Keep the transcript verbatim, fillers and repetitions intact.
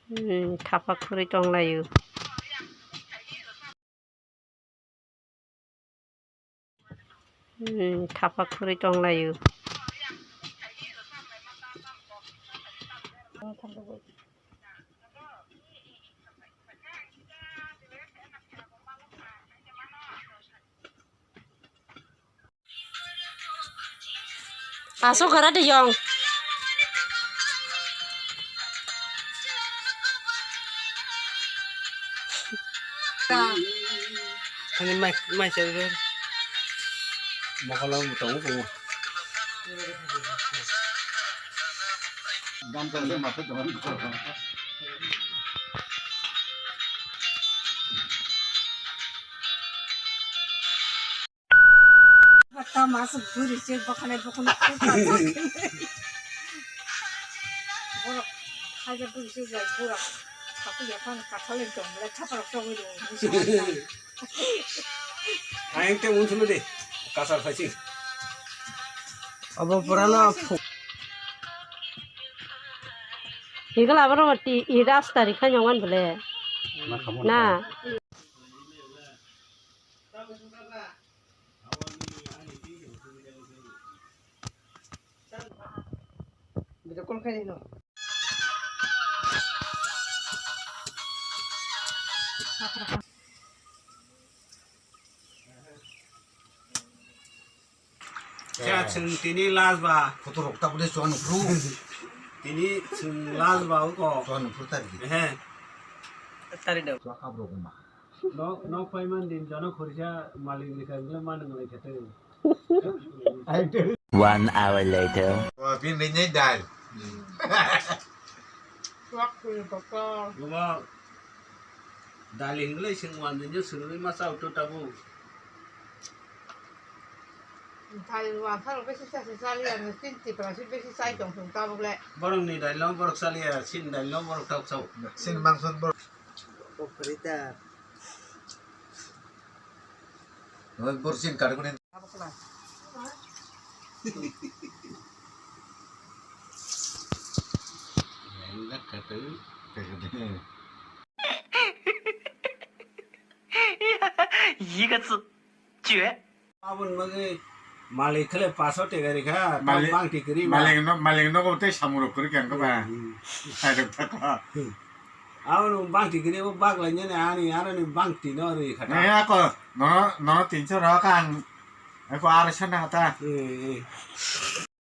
Hmm, thapa khurui tonglaio. Hmm, thapa khurui tonglaio. Asok gara de yong. Ani mai, mai se. Mokolo tong ko. Gam kan ma se don ko. Tama aswk bwrwi se bwkhanai bwkhwnwi khe borok khaija bwrwi se jai borok saku yaphang kathal wng tong belai thaparok chogwi rw. Ayang te unsulu de kasar phaising. Abo purana phu. Hingkhe abo rw ti i rasta ri kha nyong wan bole. Na. Video call khai no. Khe chwng tini last ba. Photo rok tabule chuan phru. Tini chwng last ba uko. Chuan phru tari. He. Tari do. Chuan kap rok ma. Nok, nok paiman din jono khorisa malik ni kangla man ngalai khate. One hour later. Wa pin rinai dal. Chuak khuri kotor. Guma dal hinglai sing wan din jo sungri ma chau to tabu. Thai wan thar besi sa se sali an tin tipra si besi sai tong sung tabuk le. Borok ni dal lo borok sali ya, sin dal lo borok tok chau. Sin mangson borok. Kokrita. Noi borsin karguni. Yiga tsu. Chue. Aboni bagwi malik khle paso tega rikha, malik, bangti kwrwi ba. Malik no, malik nogo tei samung rok kwrwi kha ba. Hmm. Hai rok thaka. Hmm. Aboni bangti kwrwi bo baglai nani ani aroni bangti no rwi kha. Ne ako nono, nono tinso rok ang. Ako aro sana ta. Hmm, hmm.